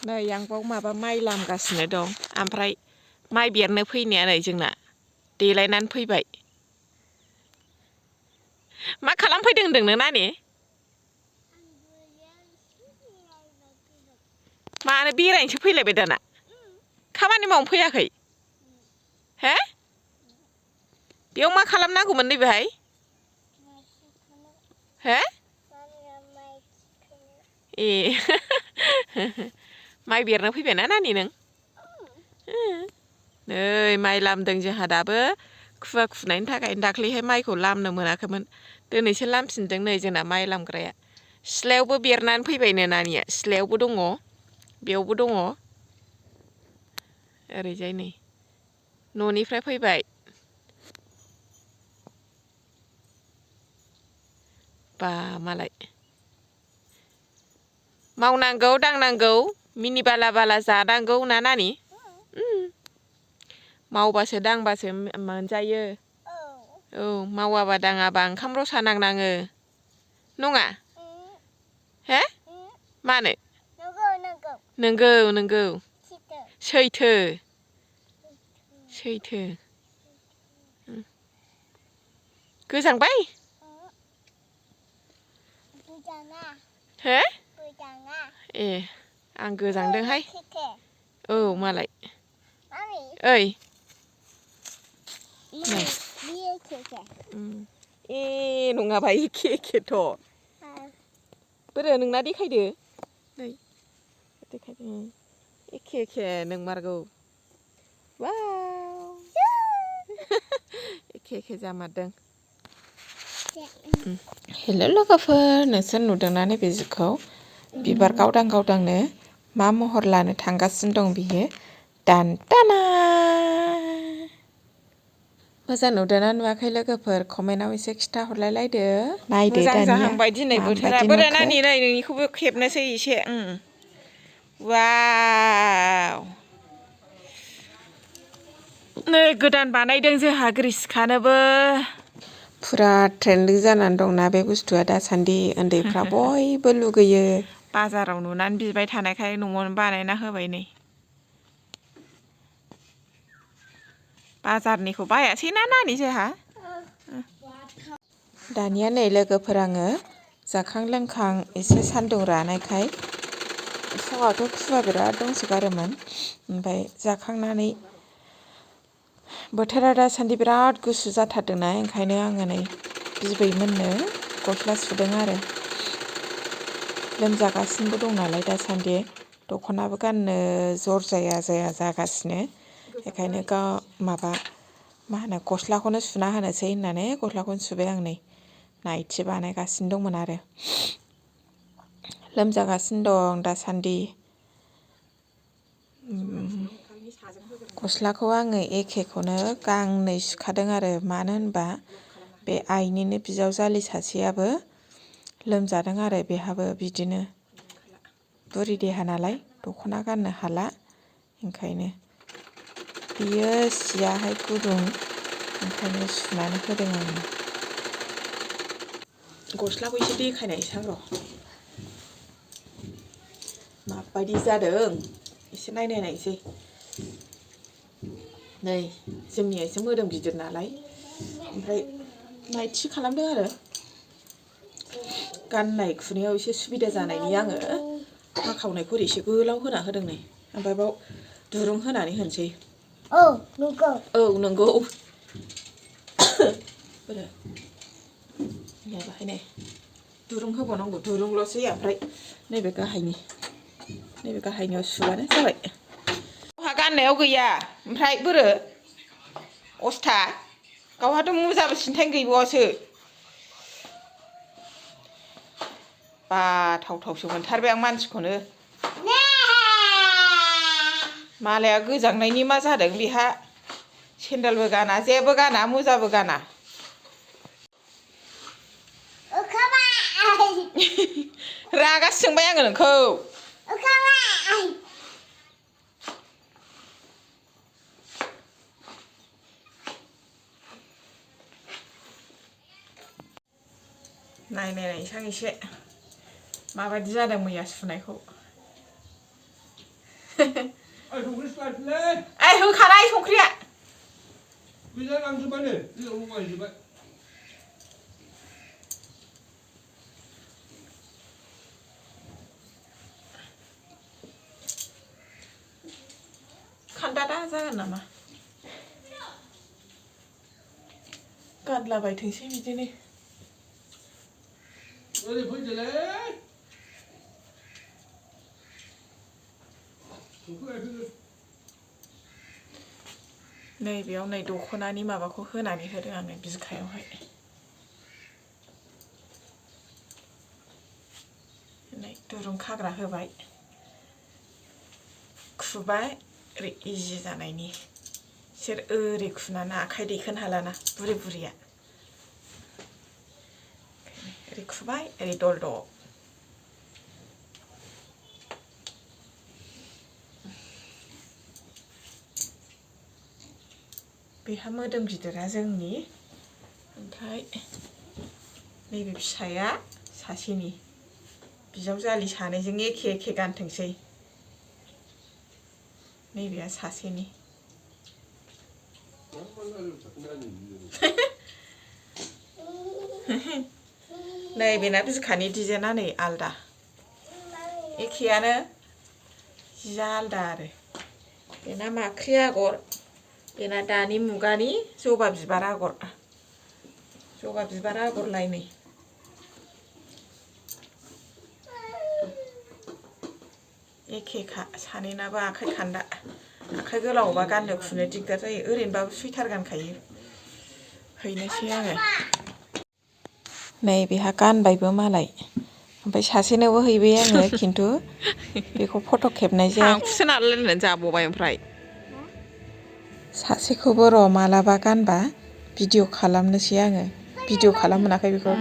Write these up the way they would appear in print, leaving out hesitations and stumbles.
नै आं बाव माबा माइ लामगासिनो दं ओमफ्राय माइ बेरनो फैनाया नै जोंना देलायनानै फैबाय मा खालामफैदों होनदों नों नानि मानो बेरायनोसो फैलायबाय दाना खामानि मावनो फैयाखै हे बेयाव मा खालामनांगौमोन नैबेहाय हे ए माइ बेरनो फैबायना नानि नों नै माइ लामदों जोंहा दाबो खुवा खुनायनि थाखाय दाख्लैहाय माइखौ लामनो मोनाखैमोन दिनैसो लामफिनदों नै जोंना माइ लामग्राया सिथ्लायावबो बेरनानै फैबायनो नानिया सिथ्लायावबो दङ बेयावबो दङ ओरैजाय नै न'निफ्राय फैबाय बा मालाय मावनांगौ दांनांगौ मिनि बाला बाला जानांगौ ना नानि मावबासो दांबासो मोनजायो औ मावाबा दाङाबा ओंखाम रसा नांनाङो नङा हे मानो नंगौ नंगौ सैथो सैथो गोजांबाय हो ए आं गोजांदोंहाय औ मालाय ओइ ए नङाबा एखे एखेथ' बोरो नोंना देखायदो नै देखायदो एखे एखे नोंमारगौ वाव एखे एखे जामारदों हेल' लोगोफोर नोंसोर नुदोंना नैबे जिखौ बिबार गावदां गावदांनो मा महर लानो थांगासिनो दं बियो दानटाना मोजां नुदोंना नुवाखै लोगोफोर कमेन्टआव एसे खिथाहरलायलायदो नायदो मोजां जाहांबाय दिनै बोथोरा बोरो नानि नै नोंनिखौबो खेबनोसै एसे वाव नै गोदान बानायदों जोंहा ग्रिसखानोबो फुरा ट्रेन्डिं जानानै दंना बे बुस्थुआ दासान्दि उन्दैफ्रा बयबो लुगैयो बाजाराव नुनानै बिबाय थानायखाय न'आवनो बानायना होबाय नै बाजारनिखौ बायासै ना नानि जोंहा दानिया नै लोगोफोर आङो जाखां लोंखां एसे सान्दुं रानायखाय फुङावथ' खुवा बिराद दंसोगारोमोन ओमफ्राय जाखांनानै बोथोरा दासान्दि बिराद गुसु जाथारदोंना ओंखायनो आङो नै बिबै मोननो गस्ला सुदों आरो लोमजागासिनोबो दं नालाय दासान्दि दख'नाबो गाननो जर जाया जागासिनो बेखायनो माबा मा होनो गस्लाखौनो सुना होनोसै होननानै गस्लाखौनो सुबाय आं नै नाइटि बानायगासिनो दंमोन आरो लोमजागासिनो दं दासान्दि गस्लाखौ आङो एखेखौनो गांनै सुखादों आरो मानो होनबा बे आइनिनो बिजावजालि सासेयाबो लोमजादों आरो बेहाबो बिदिनो बुरि देहा नालाय दख'ना गाननो हाला ओंखायनो बियो सियाहाय गुदुं ओंखायनो सुनानै होदों आङो गस्लाखौ एसे देखायनायसां र' माबायदि जादों एसे नायसै नै जोंनिया एसे मोदोम गिदिर नालाय ओमफ्राय नाइटि खालामदों आरो गाननाय खुनायाव एसे सुबिदा जानायनि आङो हाखावनायखौ एसे गोलाव होना होदों नै ओमफ्राय बाव दुरुं होनानै होनोसै औ नंगौ बाहाय नै दुरुं होबावनांगौ दुरुंल'सै ओमफ्राय नैबे गाहायनियाव सुबानो जाबाय गावहा गाननायाव गैया ओमफ्राय बोरो अस्था गावहाथ' मुजाबो सिन्थायनो गैबावासो बाथावथावसो मोनथारबाय आं मानसिखौनो मालाया गोजांनायनि मा जादों बेहा सेन्देलबो गाना जेबो गाना मुजाबो गाना रागासो जोंबाय आङो नोंखौ नायसां एसे माबायदि जादों मैया सुनायखौ Ai होखानाय संख्रिया खान्दादा जागोन नामा गानलाबायथोंसै बिदिनो नैबेयाव नै दख'नानि माबाखौ होनानै होदों आङो बिखायावहाय नै दुरुं खाग्रा होबाय खुबाय ओरै इजि जानायनि बिसोर ओरै खुनानै आखाइ दैखोनो हालाना बुरि बुरिया ओरै खुबाय ओरै दलदल बेहा मोदोम गिदिरा जोंनि ओमफ्राय नैबे फिसाया सासेनि बिजावजालि सानैजों एखे एखे गानथोंसै नैबेया सासेनि नैबेना बिखानि डिजाइना नै आलदा एखेयानो जिया आलदा आरो बेना माख्रि आगर बेना दानि मुगानि जबा बिबार आगरलायनै एखेखा सानैनाबो आखाइ खान्दा आखाइ गोलावबा गाननो खुनो दिगदार जायो ओरैनोबाबो सुइटार गानखायो हैनोसै आङो नै बेहा गानबायबो मालाय ओमफ्राय सासेनोबो हैबाय आङो खिन्थु बेखौ फट' खेबनाय जाया हांखुसो नालाय जाबावबाय ओमफ्राय सासेखौबो र' मालाबा गानबा भिडिअ खालामनोसै आङो भिडिअ खालाम मोनाखै बेखौ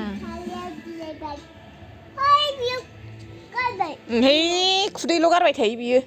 खुदैल' गारबाय थायो बियो